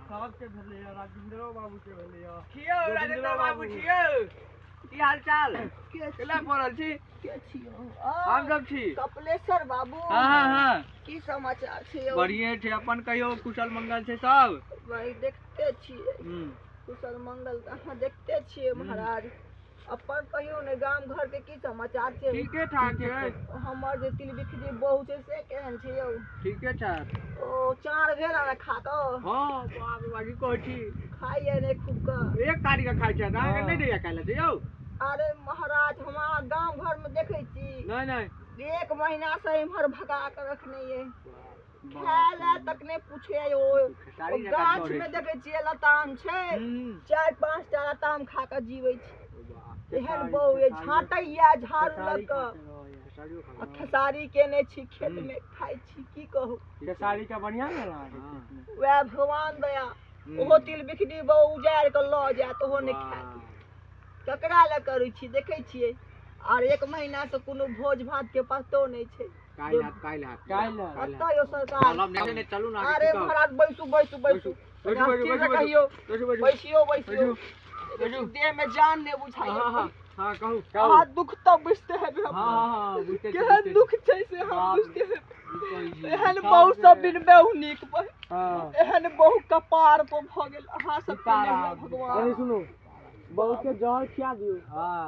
सबके भेलैया, राजेंद्रो बाबू के भेलैया। छियौ राजेंद्र बाबू छियौ, की हाल चाल? के छी? केला पड़ल छी? के छियौ? हम सब छी कपिलेश्वर बाबू। हाँ हाँ हाँ। की समाचार छै यौ? बढ़िए छै, अपन कहियौ, कुशल मंगल छै सब? वही देखते छियै। कुशल मंगल तऽ अहाँ देखते छियै महाराज। अपन कहियौ ने, गाम घर के की समाचार छै? ठीके ठाक छै। हमर जे तिलबिखरी बहू छै से केहन छै यौ? ठीके ठाक। ओ चार भेल ने खा कऽ? हाँ, बाप रे बाप, की कहै छी? खाइए ने खूब कऽ। एक तारीख के खाइ छै, अहाँके नहि दैया खाइ लए छै यौ? अरे महाराज, हम अहाँ गाम घर में देखै छी। नहि नहि। एक महीना से इम्हर भगा के रखने ये, खाय लए तक नहि पूछे। ओ खेसारी जकाँ गाछ चढ़ै में छै। देखै छियै लताम छै, 4-5 टा लताम खा कऽ जीबै छै। एहन बहु ये, झाँटैया झाड़ू लऽ कऽ आ खेसारी केने छी खेत में, खाइ छी, की कहू। खेसारी के बढ़िया भेल अहाँके खेत में? वएह भगवान दया, ओहो तिल बिखनी बहु उजाड़ि कऽ लऽ जायत, ओहो नहि खायत। ककरा लए करै छी? देखै छियै, आर एक महीना से कोनो भोज भात के पतो नहि छै। काल्हि हैत, काल्हि हैत। काल्हि हैत। कतऽ यौ सरकार? चलब नहि नहि, चलू ने। अरे महाराज, बैसू बैसू बैसू। बैसू, बैसू, स्थिर से बैसू। कहियौ। बैसू बैसू। बैसियो बैसियो। बैसू। देह में जान नहि बुझाइए। हाँ हाँ हाँ, कहू। अहाँ दुख तऽ बुझते हेबै हाँ हम हाँ हाँ, बुझते छी, केहन बुझते छी। दुख छै से हम बाप बुझते हेबै। की कहै छी? एहन बहु सब बिन बहु नीक बहि। एहन बहु कपार पर भऽ गेल अहाँ सबके नहि हुए भगवान। अरे सुनू, बहू के जहर खिया दियौ।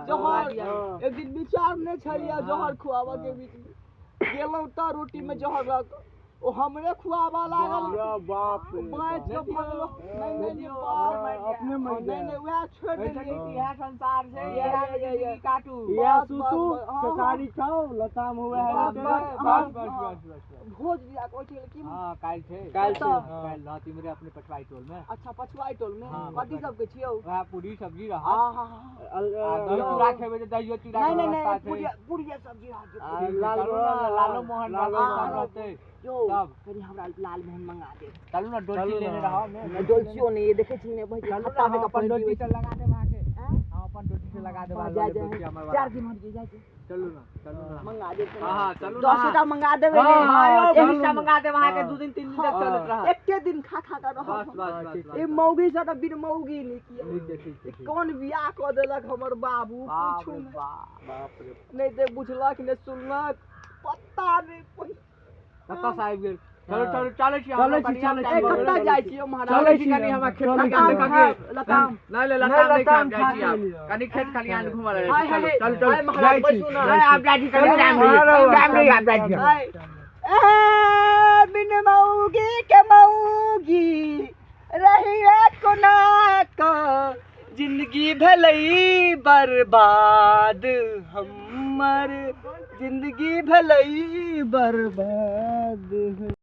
जहर? हाँ। एक दिन विचार नहि छलियै जहर खुआबऽ के, बीच मे गेलहुँ तऽ रोटी में जहर लऽ कऽ ओ हमरे खुआबऽ लागल। या बाप रे। बाँचि कऽ भगलो। नहि नहि नहि, बाप। अपने मरि नहि जायब। नहि, उएह छोड़ि देलियै। इएह संसार छै, इएह ये, ये, ये। जिंदगी काटू। इएह बस, सुतू, बस, बस, हाँ, खेसारी खाउ, लताम हुए है। बस, बस बस, बस हाँ, बस हाँ। बस बस बस। भोज दिया कहै छलै की? हाँ, काल्हि छै। काल्हि छै। कतऽ? हाँ। काल्हि रहत इम्हरे अपने पछुआइ टोल में। अच्छा, पछुआइ टोल मे? हाँ, कथी पछुआइ। सबके छियौ? वएह पूरी सब्जी रहत। हाँ हाँ हाँ। आ दही चूड़ा खेबै तऽ दहियो चूड़ा नहि के नहि व्यवस्था नहि, छै। पूरिया पूरिया सब्जी रहत। आ, लाल चलू ने, लालो मोहन लालो रहतै, मोहन। सब रहतै। यौ सब। कनि हमरा लाल मोहन मंगा देब। चलू ने, डोलची चलू लेने ने। रहब ने। नहि, डोलचियो नहि ये, देखै छी ने भाई, चलू ने, खत्ता हम में अपन पानि डोलची पीबै से लगा देब अहाँके। आँय? हम अपन डोलची से लगा देब। हाँ, लऽ जा लेब जा डोलची हमर वाला। चार दिन हट जाइ छै। चलू ने, चलू ने। मंगा देब। हाँ हाँ, चलू ने। 10 टा मंगा देबै हाँ, ने। हाँ यौ, चलू 20 टा ने। मंगा देब अहाँके, हाँ। 2 दिन 3 दिन तक चलैत रहत। एके दिन खा खा कऽ रहब बस हम। बस बस बस। ई मौगी से तऽ बिन मौगी नीक यऽ। ठीक छै, ठीक छै, ठीक। कोन बियाह कऽ देलक हमर बाबू, बाप पूछू रे ने। बाप। बाप रे। नहि तऽ बुझलक नहि सुनलक, पता नहि। कतऽ से आबि गेल? चलू। हाँ। चलू, चलै छी। चलै छी, चलै ए छी। कतऽ जाइ छी यौ महाराज? चलै छी कनि हमरा खेत चलै खलिहान छी। देखऽ खायब, के। लताम। नहि नहि, नहि, लताम नहि लताम खायब, जाइ खा छी आब। लिअ। कनि खेत खलिहान घूमऽ लए हाय, जाइ छी। हाय, चलू चलू हाय चलू। महाराज, जाइ छी, बैसू ने। नहि, आब जाइ छी, कनि चलू, टाइम हाँ, नहि, टाइम नहि, आब जाइ छी। हाय। ए बिन मौगी के मौगी रहिए कोना क, जिंदगी भेलै बर्बाद हमर, जिंदगी भेलै बर्बाद।